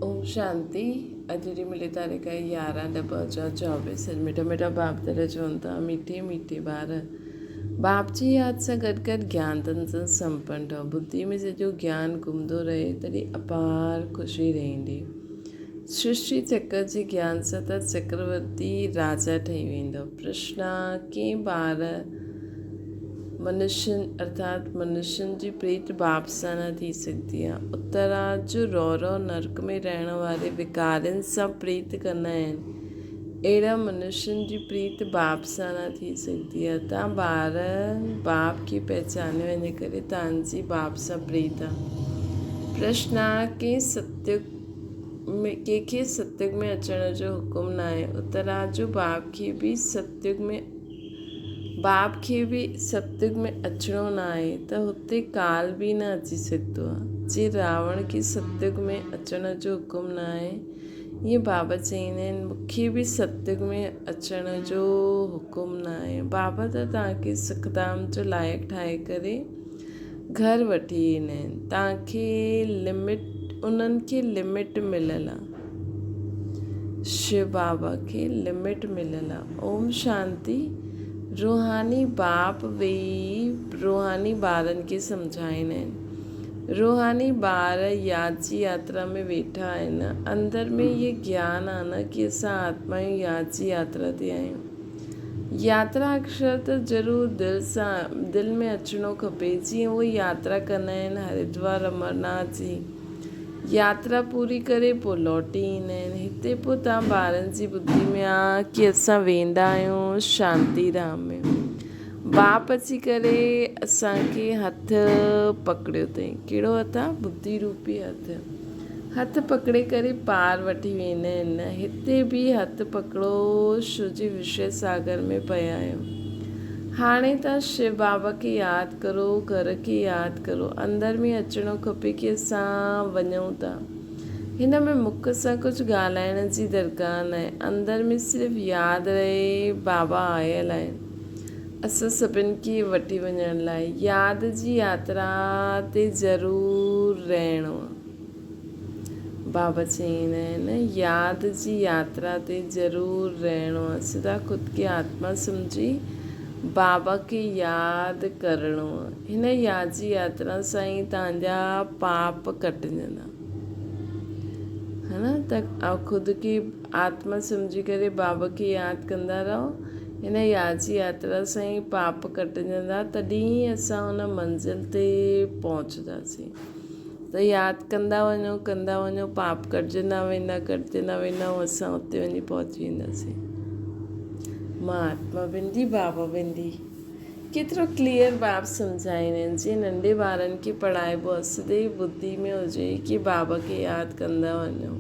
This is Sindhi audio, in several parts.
اوم شانتي اڄ جي ملي تاريخ آهي يارهن ڏهه 2024 اڄ مٺا مٺا باپ دادا چون ٿا مٺي مٺي ٻار باپ جي ياد سان گڏ گڏ گيان تن سان سمپن ٺهو ٻڌي ۾ سڄو گيان گهمندو رهي تڏهن اپار خوشي رهندي سرشٽي چڪر جي گيان سان ته چڪرورتي راجا ٺهي ويندو پرشنا ڪنهن ٻار منشين ارٿات منشين جي پريت باپ سان نه ٿي سگهندي آهي. اتراڌ جو رورو نرڪ ۾ رهڻ واري وڪارين سان پريت ڪندا آهن. اهڙا منشين جي پريت باپ سان نه ٿي سگهندي آهي. تان ٻار باپ کي پهچانيو ان ڪري تان جي باپ سان پريت آهي. پرشن آهي ڪنهن ستيگ ۾ ڪنهن کي ستيگ ۾ اچڻ جو حڪم ناهي. اتراڌ جو باپ کي به ستيگ ۾ باپ کي به ستيگ ۾ اچڻو نه آهي ته هتي ڪال به نه اچي سگهندو آهي. جي راوڻ کي ستيگ ۾ اچڻ جو حڪم نه آهي، ائين بابا چئيندا آهن مون کي به ستيگ ۾ اچڻ جو حڪم نه آهي. بابا ته توهان کي سکڌام جو لائق ٺاهي ڪري گهر وٺي ايندا آهن. توهان کي لمٽ انهن کي لمٽ مليل آهي. شو بابا کي لمٽ مليل آ. اوم شانتي روحاني باپ ويهي روحاني ٻارن کي سمجهائيندا آهن. روحاني ٻار ياد جي ياترا ۾ ويٺا آهن. اندر ۾ هي گيان آ نه ڪي اسان آتمائون ياد جي ياترا تي آهيون. ياترا اڪشر ته ضرور دل سان دل ۾ اچڻو کپي جيئن اهي ياترا ڪندا آهن هردوار امرناٿ جي. ياترا پوري ڪري پوء لوٽي ايندا آهن. هتي پوء توهان ٻارن جي ٻڌي ۾ آ ڪي اسان ويندا آهيون شانتي ڌام ۾. باپ اچي ڪري اسان کي هٿ پڪڙيو اٿئي. ڪهڙو هٿ آ؟ ٻڌي روپي هٿ. هٿ پڪڙي ڪري پار وٺي ويندا آهن. هتي به هٿ پڪڙو شو جي وشيه ساگر ۾ پيا آهيو. هاڻي توهان شو بابا کي ياد ڪرو، گهر کي ياد ڪرو. اندر ۾ اچڻو کپي ڪي اسان وڃون ٿا. هن ۾ مک سان ڪجهه ڳالهائڻ جي درڪار ناهي. اندر ۾ صرف ياد رهي بابا آيل آهن اسان سڀن کي وٺي وڃڻ لاء. ياد جي ياترا تي ضرور رهڻو آ. بابا چئيندا آهن ياد جي ياترا تي ضرور رهڻو آ. سدا خود کي آتما سمجهي بابا کي ياد ڪرڻو آ. هن ياد جي ياترا سان ئي توهان جا پاپ ڪٽجندا. ها نه ته خود کي آتما سمجهي ڪري بابا کي ياد ڪندا رهو. هن ياد جي ياترا سان ئي پاپ ڪٽجندا تڏهن ئي اسان ان منزل تي پهچنداسين. ته ياد ڪندا وڃو ڪندا وڃو پاپ ڪٽجندا ويندا ڪٽجندا ويندا ۽ اسان اتي وڃي پهچي وينداسين. مهاتما بندي بابا بندي ڪيترو ڪليئر باب سمجهائيندا آهن جيئن ننڍي ٻارن کي پڙهائبو آهي سڌي ٻڌي ۾ هجي ڪي بابا کي ياد ڪندا وڃو.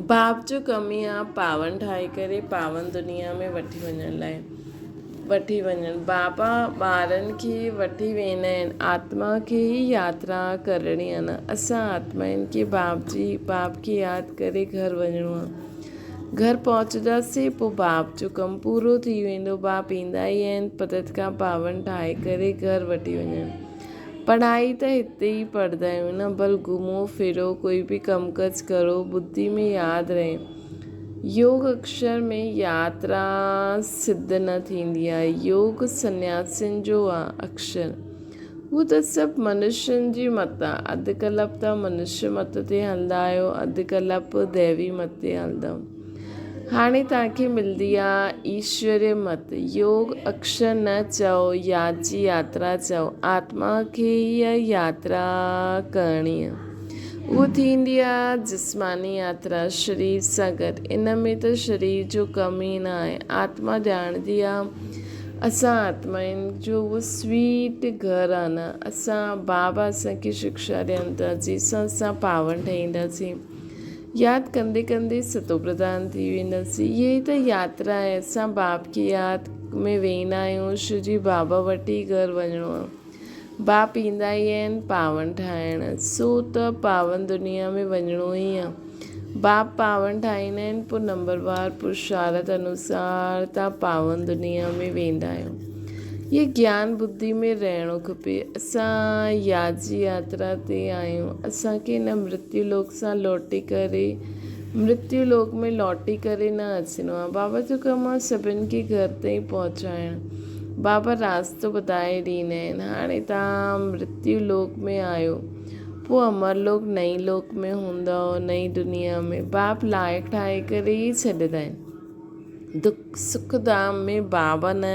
باب جو ڪم ئي آ پاون ٺاهي ڪري پاون دنيا ۾ وٺي وڃڻ لاء وٺي وڃڻ. بابا ٻارن کي وٺي ويندا آهن. آتما کي ئي ياترا ڪرڻي آ نه. اسان آتمائن کي باب جي باب کي ياد ڪري گهر وڃڻو آ. گهر پهچنداسين پوء باب جو ڪم پورو ٿي ويندو. باب ايندا ئي آهن پتت کان پاون ٺاهي ڪري گهر وٺي وڃڻ. پڙهائي ته هتي ئي پڙهندا آهيون نه ڀل گهمو ڦرو ڪوئي به ڪم ڪج ڪرو ٻڌي ۾ ياد رهي يوگ اڪشر ۾ ياترا سڌ نه ٿيندي آهي يوگ سنياسين جو آ اڪشر هو ته سڀ منشين جي مت آ اڌ ڪلپ ته منشي مت تي هلندا آهيو اڌ ڪلپ ديوي مت تي هلندا هاڻي توهان کي ملندي آ ايشوري مت. يوگ اڪشر نه چئو، ياد جي ياترا چئو. آتما کي هيء ياترا ڪرڻي آ. اهو ٿيندي آ جسماني ياترا شرير سان گڏ. ان ۾ ته شرير جو ڪم ئي نه آهي. آتما ڄاڻندي آ اسان آتمائن جو اهو سويٽ گهر آ نه. اسان بابا اسان کي شڪشا ڏين ٿا جنهن سان اسان پاون ٺهينداسين. ياد ڪندي ڪندي ستو پرڌان ٿي وينداسين. اها ئي ته ياترا آهي. اسان باپ کي ياد ۾ ويهندا آهيون. شو جي بابا وٽ ئي گهر وڃڻو آهي. باپ ايندا ئي آهن پاون ٺاهڻ. سو ته پاون دنيا ۾ وڃڻو ئي آهي. باپ پاون ٺاهيندا آهن پوء نمبروار پرشارت انوسار تان پاون دنيا ۾ ويندا آهيون. هيء گيان ٻڌي ۾ رهڻو کپي. اسان ياد جي ياترا تي آهيون. اسان کي هن مرتيو لوڪ سان لوٽي ڪري مرتيو لوڪ ۾ لوٽي ڪري نه اچڻو آهي. بابا جو ڪم آهي سڀن کي گهر تائين پهچائڻ. بابا راستو ٻڌائي ڏيندا آهن. هاڻي توهان مرتيو لوڪ ۾ آهيو. پوء امر لوڪ نئين لوڪ ۾ هوندؤ، نئين دنيا ۾. باپ لائق ٺاهي ڪري ئي ڇڏيندا آهن. دک سک ڌام ۾ بابا نه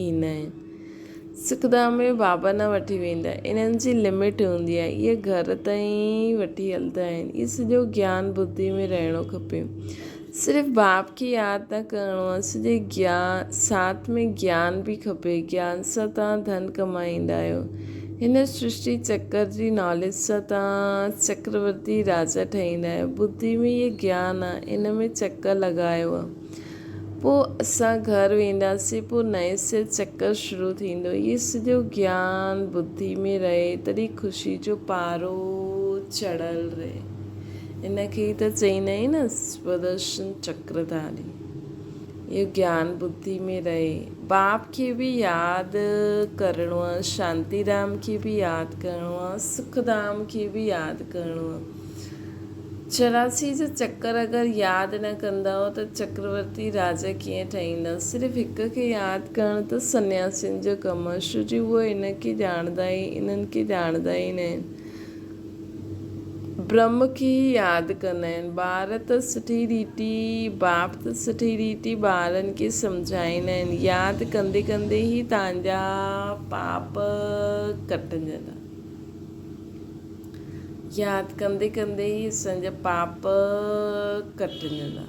ايندا آهن. سک ڌام ۾ بابا نه وٺي ويندا آهن. انهن جي لمٽ هوندي آهي. اهي گهر تائين وٺي هلندا آهن. اهو سڄو گيان ٻڌي ۾ رهڻو کپي. صرف باپ کي ياد نه ڪرڻو آهي. سڄي گيان ساٿ ۾ گيان به کپي. گيان سان توهان ڌن ڪمائيندا آهيو. هن سرشٽي چڪر جي ناليج سان توهان چڪرورتي راجا ٺهيندا آهيو. ٻڌي ۾ اهي گيان آهي. ان ۾ چڪر لڳايو آهي. پوء اسان گهر وينداسين پوء نئين سر چڪر شروع ٿيندو. اهي سڄو گيان ٻڌي ۾ رهي تڏهن خوشي جو پارو چڙهيل رهي. ان کي ئي ته چئيندا آهن نه سودرشن چڪرڌاري. اهو گيان ٻڌي ۾ رهي. باپ کي به ياد ڪرڻو آهي، شانتي ڌام کي به ياد ڪرڻو آهي، سک ڌام کي به ياد ڪرڻو آهي. 84 جا چڪر اگر ياد نه ڪندؤ ته چڪرورتي راجا ڪيئن ٺهيندؤ؟ صرف هڪ کي ياد ڪرڻ ته سنياسين جو ڪم آهي، ڇو جو اهي ان کي ڄاڻندا ئي انهن کي ڄاڻندا ئي نه آهن. برهم کي ئي ياد ڪندا آهن. ٻار ته سٺي ريتي باپ ته سٺي ريتي ٻارن کي سمجهائيندا آهن. ياد ڪندي ڪندي ئي توهان جا پاپ ڪٽجندا. ياد ڪندي ڪندي ئي اسان جا پاپ ڪٽجندا.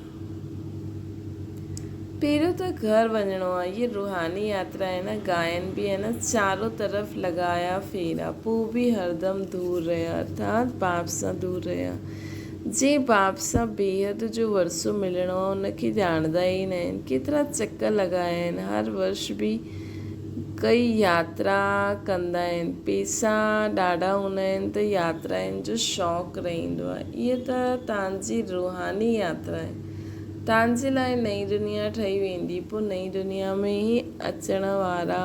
پهريون ته گهر وڃڻو آهي. هيء روحاني ياترا آهي نه، گائن به آهي نه، چارو طرف لڳايا ڦيرا، پوء به هردم دور رهيا، ارٿات باپ سان دور رهيا. جنهن باپ سان بيحد جو ورثو ملڻو آهي، ان کي ڄاڻندا ئي نه آهن. ڪيترا چڪر لڳايا آهن، هر ورش به ڪئي ياترا ڪندا آهن. پيسا ڏاڍا هوندا آهن ته ياترائن جو شوق رهندو آهي. اها ته توهان جي روحاني ياترا آهي. توهان جي لاء نئين دنيا ٺهي ويندي. پوء نئين دنيا ۾ ئي اچڻ وارا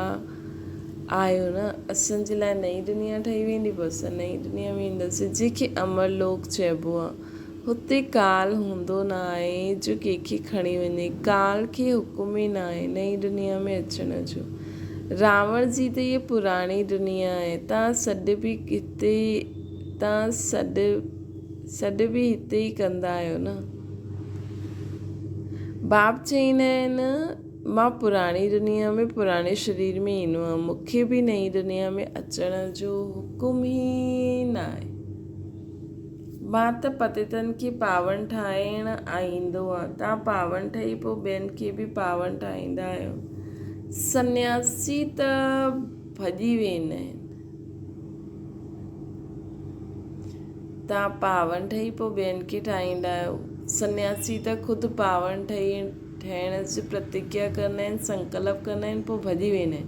آهيو نه. اسان جي لاء نئين دنيا ٺهي ويندي. پوء اسان نئين دنيا ۾ اينداسين جنهن کي امر لوڪ چئبو آهي. هتي ڪال هوندو نه آهي جو ڪنهن کي کڻي وڃي. ڪال کي حڪم ئي نه آهي نئين دنيا ۾ اچڻ جو. راوڻ جي ته هيء پراڻي دنيا آهي. تان سڏ به هتي تان سڏ سڏ به هتي ئي ڪندا آهيو نه. باپ چئيندا آهن مان پراڻي دنيا ۾ پراڻي شرير ۾ ايندو آهيان. مون کي به نئين دنيا ۾ اچڻ جو حڪم ئي نه آهي. مان ته پتيتن کي پاون ٺاهڻ ايندو آ. تان پاون ٺهي پوء ٻين کي به پاون ٺاهيندا آهيو. سنياسي ته ڀڄي ويندا آهن. تان پاون ٺهي پوء ٻين کي ٺاهيندا آهيو. سنياسي ته خود پاون ٺهي ٺهڻ جي پرتگيا ڪندا آهن، سنڪلپ ڪندا آهن پوء ڀڄي ويندا آهن.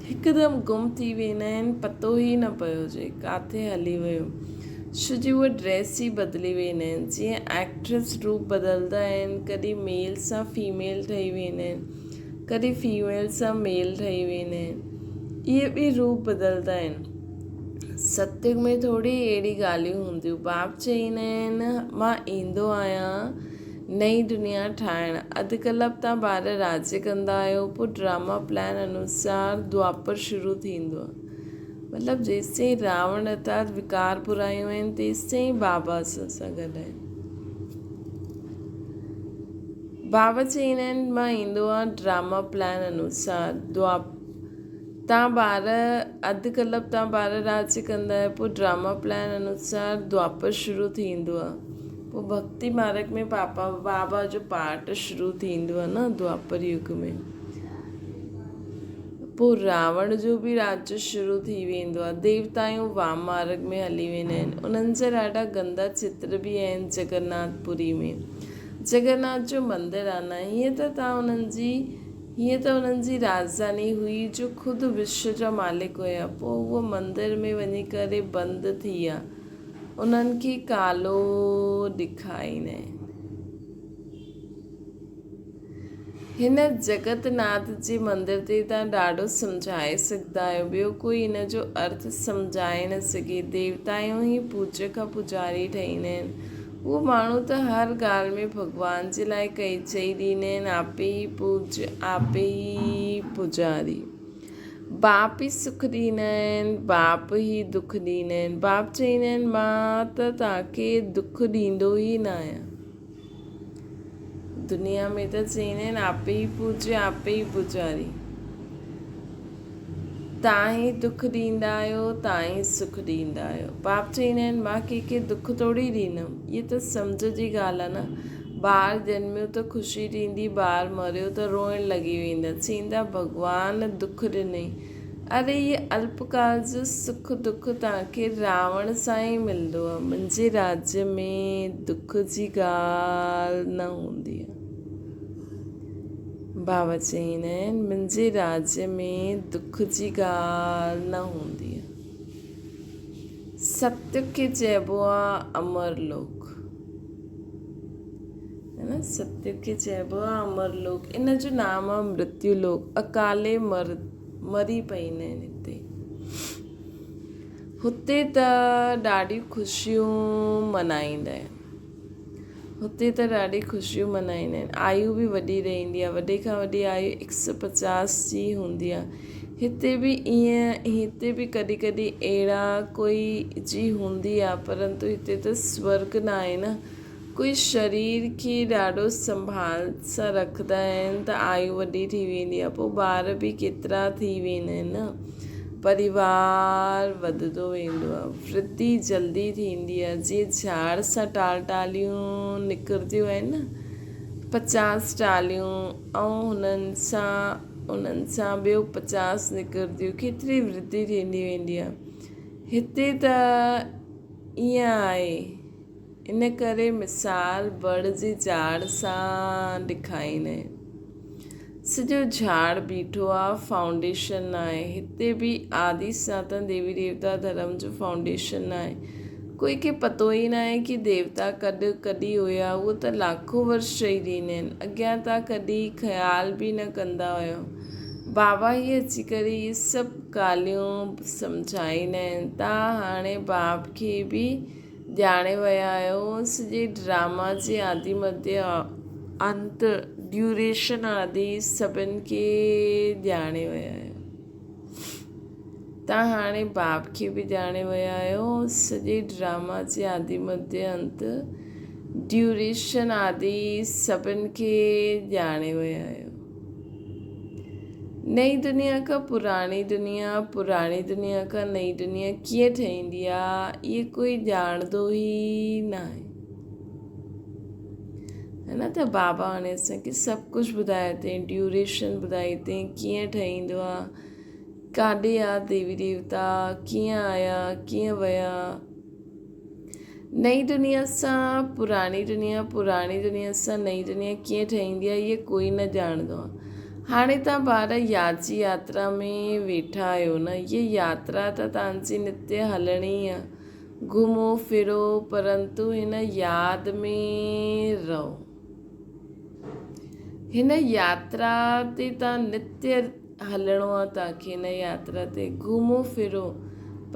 هڪدم گم ٿي ويندا آهن، پتو ئي نه پيو هجي ڪاٿي هلي ويو. ڇو جي اهي ڊريس ئي بدلي ويندا آهن. جيئن ايڪٽريس روپ بدلدا آهن، ڪڏهن ميل سان فيميل ٺهي ويندا آهن، ڪڏهن فيميل سان ميل ٺهي ويندا آهن. اهي به روپ بدلدا آهن. ستيگ ۾ ٿوري اهڙي ڳالهيون هونديون. باپ چئيندا آهن مان ايندو آهيان. نئين دنيا ٺاهڻ. اڌ ڪلاڪ تان ٻار راڄ ڪندا آهيو پوء ڊراما پلان انوسار دوآپر شروع ٿيندو آهي. مطلب جيستائين راوڻ ارٿات وڪار برايون آهن تيستائين بابا اسان سان گڏ آهن. بابا چئيندا آهن مان ايندو آهيان ڊراما پلان انوسار دوآپر تان ٻار اڌ ڪلاڪ تان ٻار راڄ ڪندا آهيو پوء ڊراما پلان انوسار دوآپر شروع ٿيندو آهي. پوء ڀڳتي مارگ ۾ پاپا بابا جو پارٽ شروع ٿيندو آهي نه دوآپر يگ ۾ پوء راوڻ جو به راڄ شروع ٿي ويندو آهي ديوتائون وام مارگ ۾ هلي ويندا آهن انهن جا ڏاڍا گندا چتر به آهن جگناٿ پوري ۾ جگناٿ جو مندر آهي نه هيئن ته تان انهن جي هيئن ته انهن جي راڄڌاني هئي جو خود وشو جا مالڪ هيا پوء اهو مندر ۾ وڃي ڪري بند ٿي ويا انهن کي ڪالو ڏکائيندا آهن. هن جڳت ناٿ جي مندر تي توهان ڏاڍو سمجهائي سگهندا آهيو، ٻيو ڪوئي ان جو ارٿ سمجهائي نه سگهي. ديوتائون ئي پوڄ کان پوڄاري ٺهيندا آهن. اهو ماڻهو ته هر ڳالهه ۾ ڀڳوان جي لاء ڪئي چئي ڏيندا آهن، آپي ئي پوڄ، آپي ئي پوڄاري. باپ ئي سک ڏيندا آهن، باپ ئي دک ڏيندا آهن. باپ چئيندا آهن، مان ته توهان کي دک ڏيندو ئي نه آهيان. دنيا ۾ ته چئيندا آهن آپي ئي پوڄ آپي ئي پوڄاري. تان ئي دک ڏيندا آهيو تان ئي سک ڏيندا آهيو. باپ چئيندا آهن مان ڪنهن کي دک ٿوري ڏيندم. هيء ته سمجهه جي ڳالهه آهي نه. ٻار ڄنميو ته خوشي ٿيندي ٻار مريو ته روئڻ لڳي ويندا. چئيندا ڀڳوان دک ڏنئي. اري هيء الپڪال جو سک دک توهان کي راوڻ سان ئي ملندو آهي. منهنجي راجيه ۾ دک جي ڳالهه نه هوندي آهي. بابا چئيندا آهن، منهنجي راجيه ۾ دک جي ڳالهه نه هوندي آهي. ستيگ کي چئبو آهي امر لوڪ. هي نه ستيگ کي چئبو آهي امر لوڪ. ان جو نام آهي مرتيو لوڪ. اڪالي مري پئيندا آهن هتي. هتي ته ڏاڍيون خوشيون منائيندا آهن. هتي ته ڏاڍي خوشيون منائيندا آهن. آيو به وڏي رهندي آهي. وڏي کان وڏي آيو هڪ سو پچاس جي هوندي آهي. هتي به ائين هتي به ڪڏهن ڪڏهن اهڙا ڪوئي جي هوندي آهي پرنتو هتي ته سورڳ ناهي نه. ڪوئي شرير کي ڏاڍو سنڀال سان رکندا آهن ته آيو وڏي ٿي ويندي آهي پوء ٻار به ڪيترا ٿي ويندا آهن نه پريوار وڌندو ويندو آهي ورڌي جلدي ٿيندي آهي جيئن جهاڙ سان ٽال ٽاليون نڪرنديون آهن نه پچاس ٽاليون ۽ هنن سان انهن سان ٻيو پچاس نڪرنديون ڪيتري ورڌي ٿيندي ويندي آهي هتي ته ائين آهي ان ڪري مثال بڙ جي جهاڙ سان ڏکائيندا آهن. سڄو جهاڙ بيٺو آ، فائونڊيشن ناهي. هتي به آدي سناتن ديوي ديوتا ڌرم جو فائونڊيشن ناهي. ڪوئي کي پتو ئي ناهي ڪي ديوتا ڪڏ ڪڏي هيا، اهو ته لاکو ورش چئي ڏيندا آهن. اڳيان تان ڪڏي خيال به نه ڪندا هيا. بابا ئي اچي ڪري اهي سڀ ڳالهيون سمجهائيندا آهن. تان هاڻي باب کي به ڄاڻي ويا آهيو سڄي ڊراما جي آدي مڌيه انت ڊيوريشن آدي سڀن کي ڄاڻي ويا آهيو تان هاڻي باب کي به ڄاڻي ويا آهيو سڄي ڊراما جي آدي مڌيه انت ڊيوريشن آدي سڀن کي ڄاڻي ويا آهيو نئين دنيا کان پراڻي دنيا، پراڻي دنيا کان نئين دنيا ڪيئن ٺهندي آ، اهي ڪوئي ڄاڻندو ئي ناهي. هي نه ته بابا هاڻي اسان کي سڀ ڪجهه ٻڌايو اٿئي، ڊيوريشن ٻڌائي اٿئي، ڪيئن ٺهيندو آ، ڪاڏي آ ديوي ديوتا، ڪيئن آيا، ڪيئن ويا. نئين دنيا سان پراڻي دنيا، پراڻي دنيا سان نئين دنيا ڪيئن ٺهندي آهي، اهي ڪوئي نه ڄاڻندو آهي. هاڻي توهان ٻار ياد جي ياترا ۾ ويٺا آهيو نه، هيء ياترا ته توهان جي نتيه هلڻي آهي. گهمو ڦرو پرنتو هن ياد ۾ رهو. هن ياترا تي توهان نتيه هلڻو آهي توهان کي هن ياترا تي گهمو ڦرو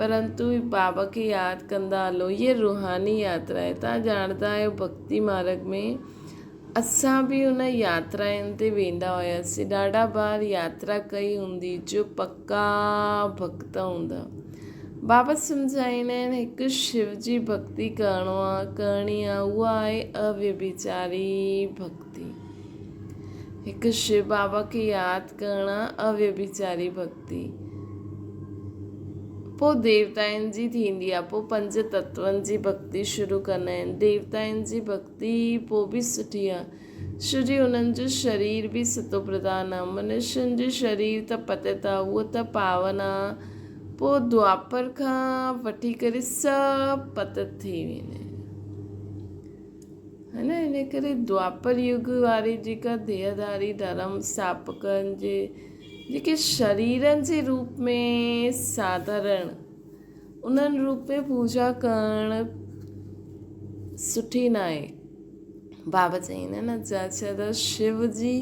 پرنتو بابا کي ياد ڪندا هلو هيء روحاني ياترا آهي توهان ڄاڻندا آهيو ڀڳتي مارگ ۾ اسان به ان ياترائن تي ويندا هياسين ڏاڍا بار ياترا ڪئي هوندي جو پڪا ڀڳت هوندا بابا سمجهائيندا آهن هڪ شو جي ڀڳتي ڪرڻو آ ڪرڻي آ اها آهي اويڀيچاري ڀڳتي هڪ شو بابا کي ياد ڪرڻ آ اويڀيچاري ڀڳتي پوء ديوتائن جي ٿيندي آ پوء پنج تتون جي ڀڳتي شروع ڪندا آهن ديوتائن جي ڀڳتي پوء به سٺي آ ڇو جي انهن جو شرير به ستو پرڌان آ. منشين جو شرير ته پتت آ، اهو ته پاون آ. پوء دوآپر کان وٺي ڪري سڀ پتت ٿي ويندا آهن. هي نه ان ڪري دوآپر يگ واري جيڪا ديهڌاري ڌرم اسٿاپڪن جي جيڪي شريرن جي روپ ۾ ساڌارڻ انهن روپ ۾ پوڄا ڪرڻ سٺي ناهي. بابا چئين نه جا ڇا ته شو جي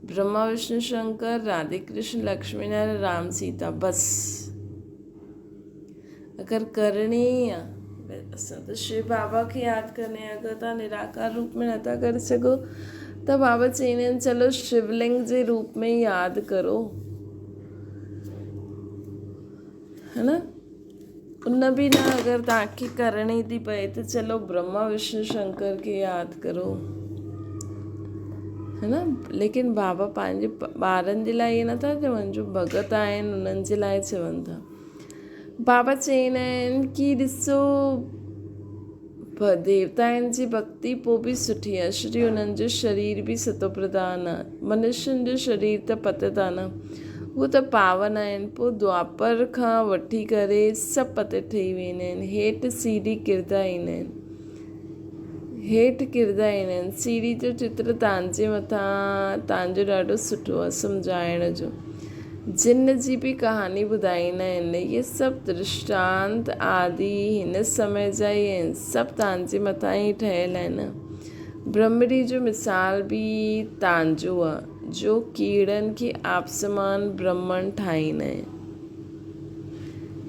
برهما وشنو شنڪر، راڌي ڪرشن، لڪشمي نارائڻ، رام سيتا بس. اگر ڪرڻي ئي آ اسان ته شو بابا کي ياد ڪرڻي آ اگر توهان نراڪار روپ ۾ نٿا ڪري سگهو ته بابا چئيندا آهن چلو شولنگ جي روپ ۾ ياد ڪرو ها نه ان به نه اگر توهان کي ڪرڻي ٿي پئي ته چلو برهما وشنو شنڪر کي ياد ڪرو ها نه ليڪن بابا پنهنجي ٻارن جي لاء ائين نٿا چون جو ڀڳت آهن انهن جي لاء چون ٿا بابا چوندا آهن ڪي ڏسو ديوتائن جي ڀڳتي پوء به سٺي آهي شري انهن جو شرير به ستو پرڌان آهي منشين جو شرير ته پتت آهي نه هو ته پاون آهن پوء دوآپر کان وٺي ڪري سڀ پتت ٺهي ويندا آهن هيٺ سيڙهي ڪردا ايندا آهن هيٺ ڪردا ايندا آهن سيڙهي جو چتر تانجي مٿان تانجو ڏاڍو سٺو آهي سمجهائڻ جو جن جي به ڪهاڻي ٻڌائيندا آهن. اهي سڀ درشٽانت آدي هن سمي جا ئي آهن. سڀ تان جي مٿان ئي ٺهيل آهن. برهمڙي جو مثال به تان جو آ، جو ڪيڙن کي آپسمان برهمڻ ٺاهيندا آهن.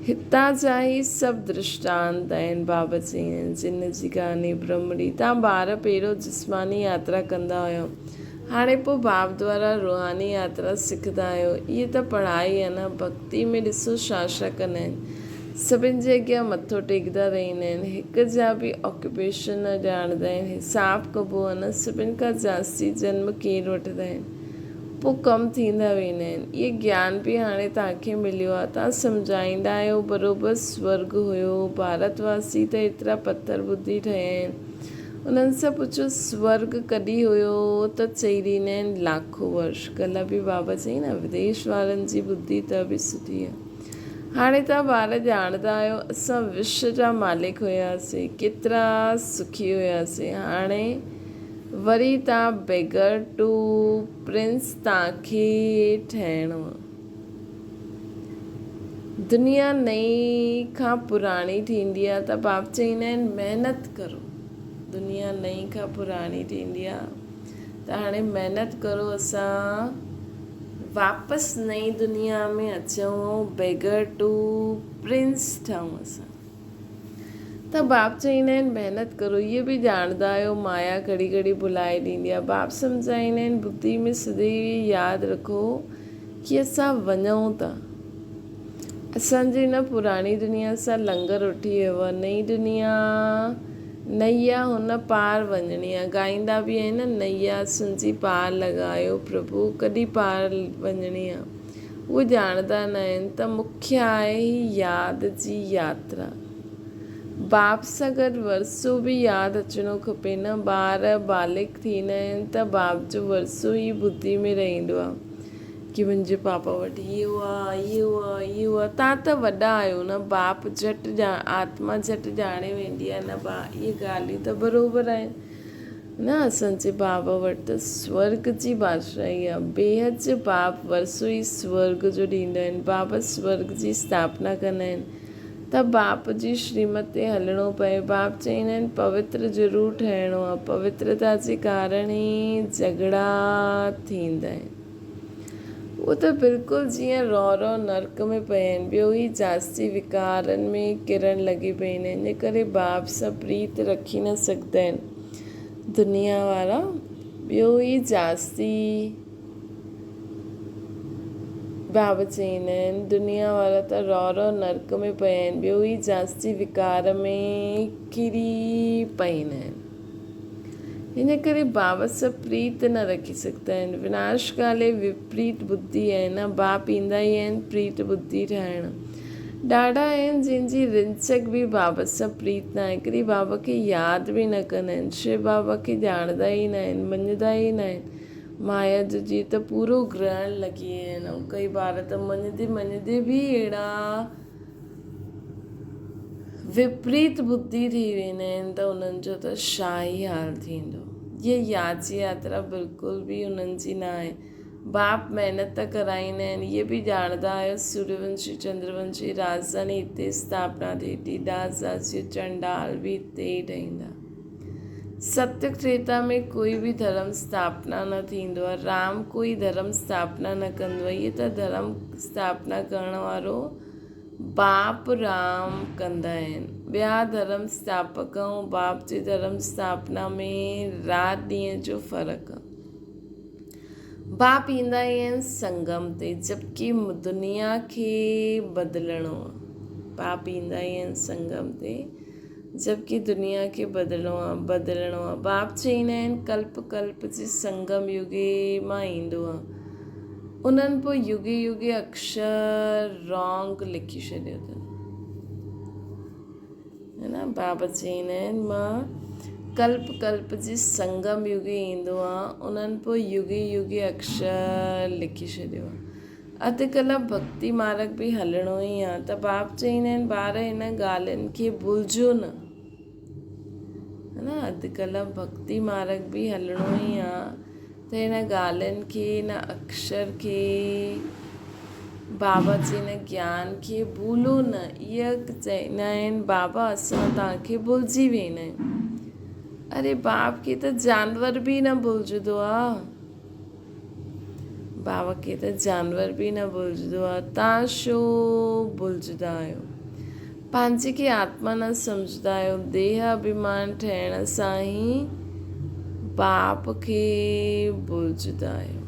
هتان جا هي سڀ درشٽانت آهن. بابا چيائين، جن جي ڪهاڻي برهمڙي. تان ٻار پهريون جسماني ياترا ڪندا هيا. هاڻي پوء باب دوارا روحاني ياترا سکندا آهيو. اهي ته پڙهائي آهي نه. ڀڳتي ۾ ڏسو ڇا ڇا ڪندا آهن. سڀن جي اڳيان مٿو ٽيڪدا رهندا آهن. هڪ جا به آڪيوپيشن نه ڄاڻندا آهن. حساب ڪبو آهي نه. سڀن کان جاستي جنم ڪير وٺندا آهن. پوء ڪم ٿيندا ويندا آهن. اهي گيان به هاڻي توهان کي مليو آهي. توهان سمجهائيندا آهيو بروبر سورڳ هيو. ڀارت واسي ته ايترا پٿر ٻڌي ٺهيا آهن. انهن سان پڇيو سورڳ ڪڏهن هيو ته چئي ڏيندا آهن لاکو ورش. ڪلهه به بابا چئي نه وديش وارن جي ٻڌي ته به سٺي آهي. هاڻي توهان ٻار ڄاڻندا آهيو اسان وشو جا مالڪ هياسين ڪيترا سکي هياسين هاڻي وري توهان بيگر ٽو پرنس توهان کي ٺهڻو آهي. دنيا نئين کان پراڻي ٿيندي آ ته باپ چئيندا آهن محنت ڪرو دنيا نئين کان پراڻي ٿيندي آ ته هاڻي محنت ڪرو اسان واپس نئين دنيا ۾ اچون ۽ بيگر ٽو پرنس ٺهون اسان ته باپ چئيندا آهن محنت ڪرو اهي به ڄاڻندا آهيو مايا گهڙي گهڙي ڀلائي ڏيندي آ باپ سمجهائيندا آهن ٻڌي ۾ سديوي ياد رکو ڪي اسان وڃون ٿا. اسان جي هن پراڻي دنيا سان لنگر اٺي ويو آ. نئين دنيا نيا هن پار وڃڻي آ. ڳائيندا به آهن نه نيا سنجي پار لڳايو پرڀو ڪڏهن پار وڃڻي آ. هو ڄاڻندا ناهن ته مکيه آهي هي ياد جي ياترا. باپ سان گڏ ورثو به ياد اچڻو کپي نه. ٻار بالغ ٿيندا آهن ته باپ جو ورثو ئي ٻڌي ۾ رهندو آهي ڪي منهنجي پاپا وٽ اهو آهي اهو آهي اهو آهي. توهان ته وڏا آهيو نه باپ جهٽ آتما جهٽ ڄاڻي ويندي آهي نه با اهي ڳالهيون ته بروبر آهن نه اسان جي بابا وٽ ته سورڳ جي بادشاهي آهي. بيحد جو باپ ورثو ئي سورڳ جو ڏيندا آهن. بابا سورڳ جي اسٿاپنا ڪندا آهن. ته باپ جي شريمت تي هلڻو پئي. باپ چئيندا آهن پوتر ضرور ٺهڻو آهي. پوترتا جي ڪارڻ ئي جهڳڙا ٿيندا آهن. اهو ته بلڪل جيئن رئو رئو نرڪ ۾ پيا آهن. ٻيو هي جاستي وڪارن ۾ ڪرڻ لڳي پيا آهن. ان ڪري باپ سان پريت رکي نه سگهندا آهن دنيا وارا. ٻيو هي جاستي. بابا چئيندا آهن، دنيا وارا ته رئو رئو نرڪ ۾ پيا آهن، ٻيو هي جاستي وڪار ۾ ڪري پئيندا آهن. ان ڪري بابا سان پريت نه رکي سگهندا آهن. وناش ڪالي وپريت ٻڌي آهي نه، باپ ايندا ئي آهن پريت ٻڌي ٺاهڻ. ڏاڍا آهن جن جي رنچڪ به بابا سان پريت ناهي، ڪڏهن بابا کي ياد به نه ڪندا آهن، شو بابا کي ڄاڻندا ئي ناهن، مڃندا ئي ناهن. مايا جو جيئن ته پورو گرهڻ لڳي آهن ۽ ڪئي ٻار ته مڃندي مڃندي به اهڙا وپريت ٻڌي ٿي ويندا آهن ته انهن جو ته ڇا ئي حال ٿيندو. هيء ياد جي ياترا بلڪل به انهن جي نه آهي. باپ محنت ته ڪرائيندا آهن. اهي به ڄاڻندا آهيو سوريونشي چندرونشي راڄڌاني هتي اسٿاپنا ٿي ٿي. داس داسيون چنڊال به هتي ئي ٺهيندا. ستيگ ٽريتا ۾ ڪوئي به ڌرم اسٿاپنا نه ٿيندو آهي. رام ڪوئي ڌرم اسٿاپنا نه ڪندو آهي. اهي ته ڌرم اسٿاپنا ڪرڻ وارو باپ رام ڪندا آهن. ٻيا ڌرم اسٿاپڪ ۽ باپ جي ڌرم اسٿاپنا ۾ رات ڏينهن جو فرق آهي. باپ ايندا ئي آهن سنگم تي جبڪه دنيا کي بدلڻو آهي. باپ ايندا ئي آهن سنگم تي. جبڪه دنيا کي بدلڻو آ، بدلڻو آ. باپ چئيندا آهن ڪلپ ڪلپ جي سنگم يگي مان ايندو آ. انهن پوء يگي يگي اڪشر رانگ لکي ڇڏيو اٿن. هي نه بابا چئيندا آهن مان ڪلپ ڪلپ جي سنگم يگي ايندو آ، انهن پوء يگي يگي اڪشر لکي ڇڏيو آ. اڌ ڪلاڪ ڀڳتي مارڳ به هلڻو ئي آ ته باپ چئيندا آهن ٻار هن ڳالهين کي ڀلجو نه. ها نه اڌ ڪلاڪ ڀڳتي مارڳ به هلڻو ئي آ ته هن ڳالهين کي هن اڪشر کي بابا جي هن گيان کي ڀولو نه. اها چئيندا آهن بابا اسان توهان کي ڀلجي ويندا آهيون. اري باپ کي ته جانور به نه ڀلجندو آ. بابا کي ته جانور به نه ڀلجندو آ، تان ڇو ڀلجندا آهيو؟ پنهنجي کي آتما نه سمجهندا آهيو، ديهه اڀيمان ٺهڻ سان ئي باپ کي ڀلجندا آهيو.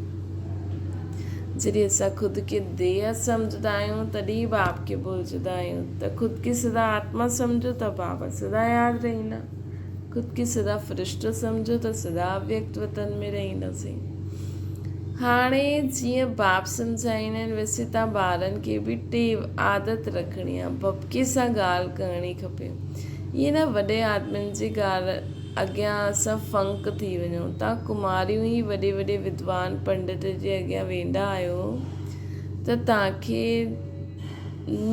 جڏهن اسان خود کي ديهه سمجهندا آهيون تڏهن باپ کي ڀلجندا آهيون ته خود کي سدا آتما سمجهو ته بابا سدا ياد رهندا. خود کي سدا فرشتو سمجهو ته سدا اويڪت وطن ۾ رهنداسين. هاڻي جيئن باپ سمجهائيندا آهن ويسي تان ٻارن کي به ٽيو، عادت، رکڻي آهي. ڀڀڪي سان ڳالهه ڪرڻي کپي. ائين نه وڏي آدمين جي ڳالهه اڳيان اسان ڦنڪ ٿي وڃون. تان ڪماريون ئي وڏي وڏي ودوان پنڊت جي اڳيان ويندا آهيو ته تان کي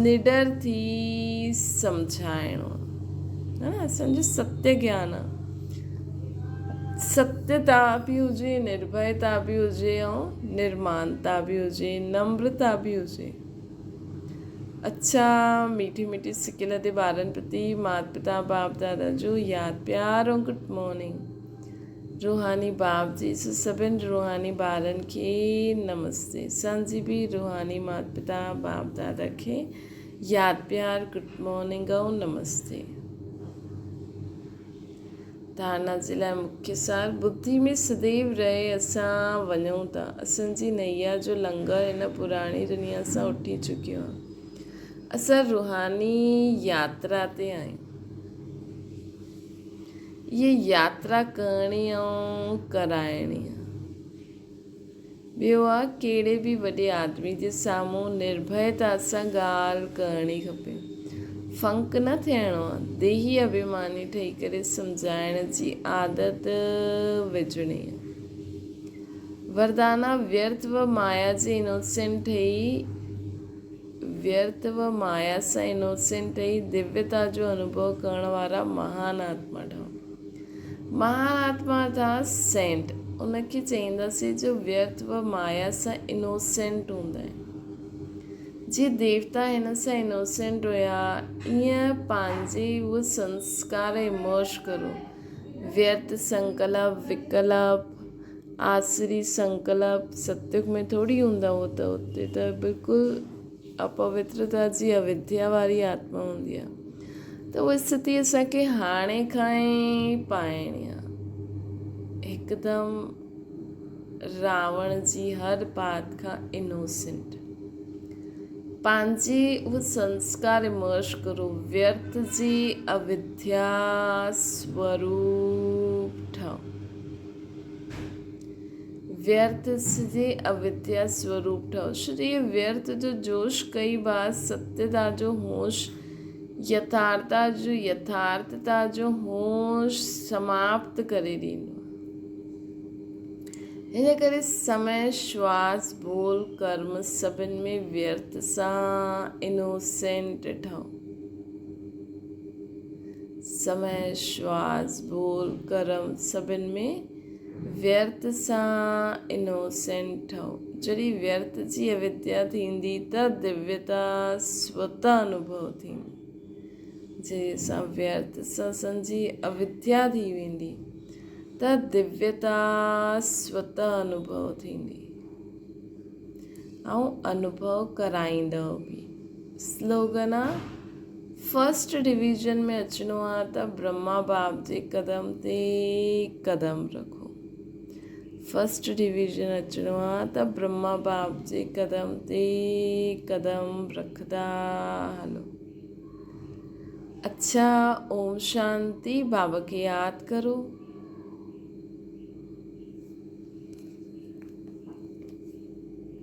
نڊر ٿي سمجهائڻو آهي. ها نه اسان جو ستيه گيان آ. ستيتا به هجي، نرڀيتا به هجي ۽ نرمانتا به هجي، نمرتا به هجي. اڇا ميٺي ميٺي سڪيل تي ٻارن پرتي مات پتا باپ دادا جو ياد پيار ۽ گڊ مارننگ. روحاني باپ جي سڀن روحاني ٻارن کي نمستي. اسان جي به روحاني مات پتا باپ دادا کي ياد پيار گڊ مارننگ ۽ نمستي. ڌارنا جي لاء مکيه سار ٻڌي ۾ سديو رهي اسان وڃون ٿا. اسان جي نيا جو لنگر هن پراڻي دنيا سان اٺي چڪيو آهي. اسان روحاني ياترا تي آهيون. اها ياترا ڪرڻي ۽ ڪرائڻي آهي. ٻيو آ ڪهڙي به وڏي آدمي جي سامهون نرڀيتا سان ڳالهه ڪرڻي کپي. ڦنڪ نه ٿيڻو آ. ديهي اڀيماني ٺهي ڪري سمجهائڻ جي عادت وجهڻي آ. وردانا ويرٿ و مايا جي انوسينٽ ٺهي ويرٿ و مايا سان انوسينٽ ٺهي دويتا جو انوڀو ڪرڻ وارا مهان آتما ٺهو. مهان آتما ارٿات سينٽ ان کي چئينداسين جو ويرٿ و مايا سان انوسينٽ هوندا آهن. جيئن ديوتا هن سان انوسينٽ هيا ايئن پنهنجي اهو سنسڪار امرج ڪرو. ويرٿ سنڪلپ، وڪلپ، آسري سنڪلپ ستيگ ۾ ٿوري هوندا هو ته اتي ته بلڪل اپوترتا جي اوديا واري آتما هوندي آهي ته اها اسٿتي اسان کي هاڻي کان ئي پائڻي آهي. هڪدم راوڻ جي هر بات کان انوسينٽ پنهنجي اهو سنسڪار امرج ڪرو ويرٿ جي اوديا سوروپ ٺهو. ويرٿ جي اوديا سوروپ ٺهو. شري ويرٿ جو جوش ڪئي بار ستيتا جو هوش يٿارتا جو يٿارٿتا جو هوش سماپت ڪري ڏيندو آهي. هن ڪري سمي، شواس، ٻول، ڪرم سڀن ۾ ويرٿ سان انوسينٽ ٺهو. سمي، شواس، ٻول، ڪرم سڀن ۾ ويرٿ سان انوسينٽ ٺهو. جڏهن ويرٿ جي اوديا ٿيندي ته دويتا سوتا انوڀو ٿيندي. جنهن سان ويرٿ سان اسان جي اوديا ٿي ويندي. ته دويتا سوته انوڀو ٿيندي ۽ انوڀو ڪرائيندؤ به. سلوگن آ، فرسٽ ڊويزن ۾ اچڻو آ ته برهما باپ جي قدم تي قدم رکو. فرسٽ ڊويزن اچڻو آ ته برهما باپ جي قدم تي قدم رکندا هلو. اڇا اوم شانتي بابا کي ياد ڪرو.